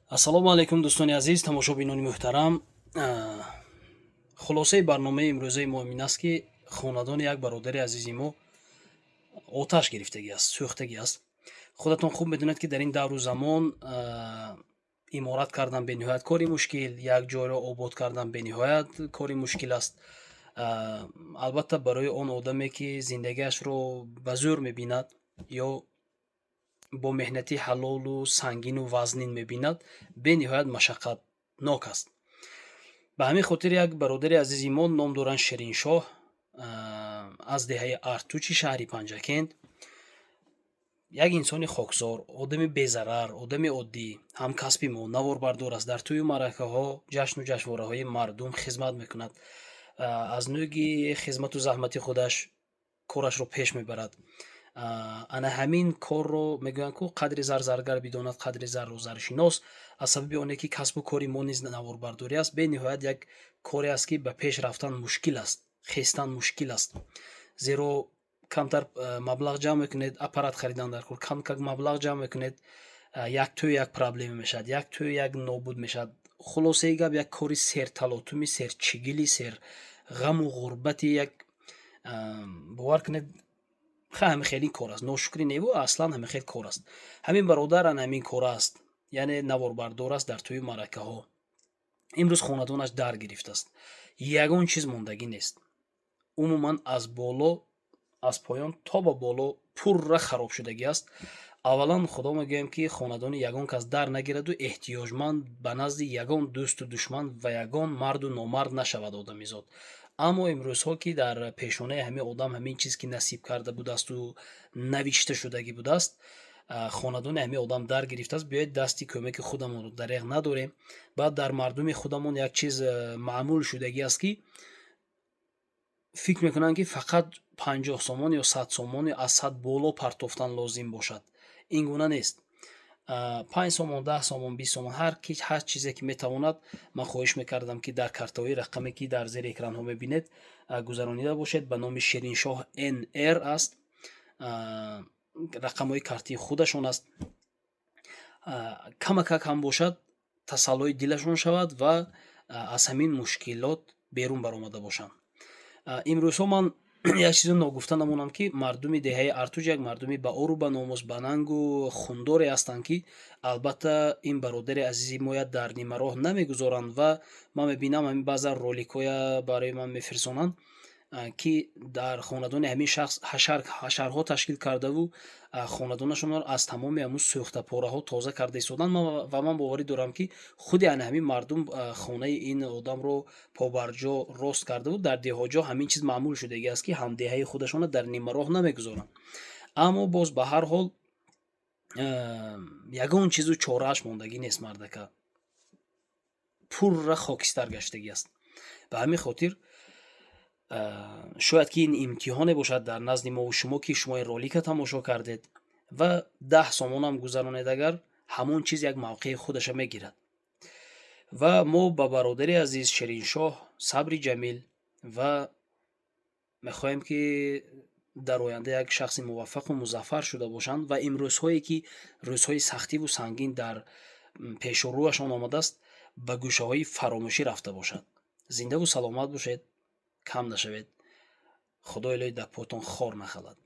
Ассалому алайкум, дӯстони азиз, тамошобинони муҳтарам. Хулосаи барномаи имрӯзаи мо ин аст, ки хонадони як бародари азизи мо оташ гирифтагӣ аст, сӯхтагӣ аст. Худатон хуб медонед, ки дар ин давру замон иморат кардан бениҳоят кори мушкил, як ҷойро обод кардан бениҳоят кори мушкил аст. Албатта, барои он одаме, ки зиндагиашро ба зӯр мебинад ё бо меҳнати ҳалолу сангину вазнин мебинад, бениҳоят машаққатнок аст. Ба ҳамин хотир як бародари азизи мо, ном доранд Шириншоҳ, аз деҳаи Артучи шаҳри Панҷакент, як инсони хоксор, одами безарар, одами оддӣ, ҳамкасби мо, наворбардор аст, дар тӯю маъракаҳо, ҷашну ҷашнвораҳои мардум хизмат мекунад, аз нӯги хизмату заҳмати худаш корашро пеш мебарад. Ана ҳамин корро мегӯянд ку: «Қадри зар заргар бидонад, қадри зарро заршинос». Аз сабаби оне ки касбу кори мо низ наворбардорӣ аст, бениҳоят як коре аст, ки ба пеш рафтан мушкил аст, хестан мушкил аст, зеро камтар маблағ ҷамъ мекунед, аппарат харидан дар кор, камкак маблағ ҷамъ мекунед, як тӯй як проблема мешавад, як тӯй як нобуд мешавад. Хулосаи гап, як кори серталотуми, серчигили, сергъаму ғурбати як, бовар кунед, ҳами хеле кор аст. Ношукрӣ неву, аслан ҳами хел кор аст. Ҳамин бародар ана ҳамин кор аст, яъне наворбардор аст дар тӯи маъракаҳо. Имрӯз хонадонаш дар гирифтааст, ягон чиз мондагӣ нест. Умуман, аз боло, аз поён то ба боло пурра хароб шудагӣ аст. Аввалан, Худо мегӯем, ки хонадони ягон кас дар нагираду эҳтиёҷманд ба назди ягон дӯсту душман ва ягон марду номард нашавад одамизод. Аммо имрӯзҳо, ки дар пешонаи ҳамин одам ҳамин чиз ки насиб карда будасту навишта шудагӣ будааст, хонадони ҳамин одам дар гирифтааст. Биёед, дасти кӯмаки худамонро дареғ надорем. Баъд дар мардуми худамон як чиз маъмул шудагӣ аст, ки фикр мекунанд, ки фақат 50 сомон ё 100 сомон ё аз 100 боло партофтан лозим бошад. Ин гуна нест. 5 сомон, 10 сомон, 20 сомон, ҳар ки ҳар чизе ки метавонад, ман хоҳиш мекардам, ки дар картаҳои рақаме, ки дар зери экранҳо мебинед, гузаронида бошед. Ба номи Шириншоҳ НР аст, рақамҳои картии худашон аст. Камакак ҳам бошад, тасаллои дилашон шавад ва аз ҳамин мушкилот берун баромада бошанд. Имрӯзҳо ман як чизо ногуфта намонам, ки мардуми деҳаи Артуҷ як мардуми баору ба номус, ба нангу хундоре ҳастанд, ки албатта ин бародари азизи моя дар нимароҳ намегузоранд. Ва ман мебинам, ҳамин баъзан роликҳоя барои ман мефирсонанд, ки дар хонадони ҳамин шахс ҳашарҳо ташкил кардаву хонадонашонро аз тамоми ҳамун сӯхтапораҳо тоза карда истоданд. Ва ман боварӣ дорам, ки худи ана ҳамин мардум хонаи ин одамро побарҷо рост кардаву дар деҳоҷо ҳамин чиз маъмул шудагӣ аст, ки ҳамдеҳаи худашонро дар нимароҳ намегузоранд. Аммо боз, ба ҳар ҳол, ягон чизу чорааш мондагӣ нест, мардака пурра хокистар гаштагӣ аст. Ба ҳамин хотир шояд ки ин имтиҳоне бошад дар назди мову шумо, ки шумо ин ролика тамошо кардед ва 10 сомонам гузаронед, агар ҳамон чиз як мавқеи худаша мегирад. Ва мо ба бародари азиз Шириншоҳ сабри ҷамил ва мехоҳем, ки дар оянда як шахси муваффақу музаффар шуда бошанд ва имрӯзҳое ки рӯзҳои сахтиву сангин дар пешу рӯяшон омадааст, ба гӯшаҳои фаромӯшӣ рафта бошад. Зиндаву саломат бошед, кам нашавед, Худои илоҳӣ дар потон хор нахалад.